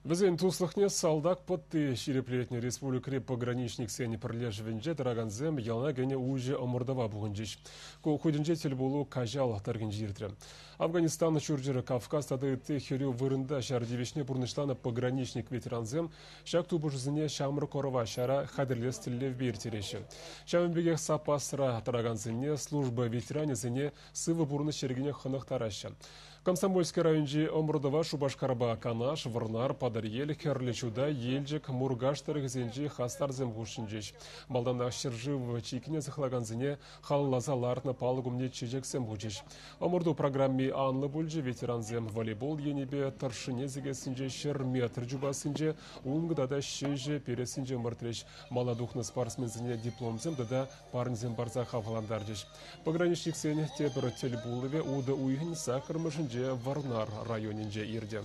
Вӗсен туслӑхне салтак пӑтти ҫирӗплетнӗ республикӑри пограничниксен пӗрлешӗвӗнче тӑракансем йӑлана кӗнӗ уҫӑ ӑмӑртӑва пухӑнчӗҫ. Ку хутӗнче тӗлпулу Каҫал тӑрӑхӗнче иртрӗ. Афганистан, Ҫурҫӗр Кавказ тата ытти хӗрӳ вырӑнта ҫар тивӗҫне пурнӑҫланӑ пограничник-ветерансем ҫак тупӑшусене ҫамрӑк ӑрӑва ҫара хатӗрлес тӗллевпе ирттереҫҫӗ. Ҫавӑн пекех саппасра тӑракансене, служба ветеранӗсене сывӑ пурнӑҫ йӗркине хӑнӑхтараҫҫӗ. Комсомольски районӗнчи ӑмӑртӑва Шупашкарпа Канаш, Вӑрнар, Патӑрьел, Хӗрлӗ Чутай, Елчӗк, Муркаш тӑрӑхӗсенчи хастарсем хутшӑнчӗҫ. Малтанах ҫӗршыв чиккине сыхлакансене халалласа лартнӑ палӑк умне чечексем хучӗҫ. Ӑмӑрту программи анлӑ пулчӗ, ветерансем волейбол енӗпе тӑршшӗне сикессинче 100 метр чупассинче, ункӑ тата ҫӗҫӗ перессинче ӑмӑртрӗҫ. Мала тухнӑ спортсменсене дипломсем тата парнесем парса хавхалантарчӗҫ. Пограничниксен тепӗр тӗлпулӑвӗ утӑ уйӑхӗн саккӑрмӗшӗнче Вӑрнар районӗнче иртӗ.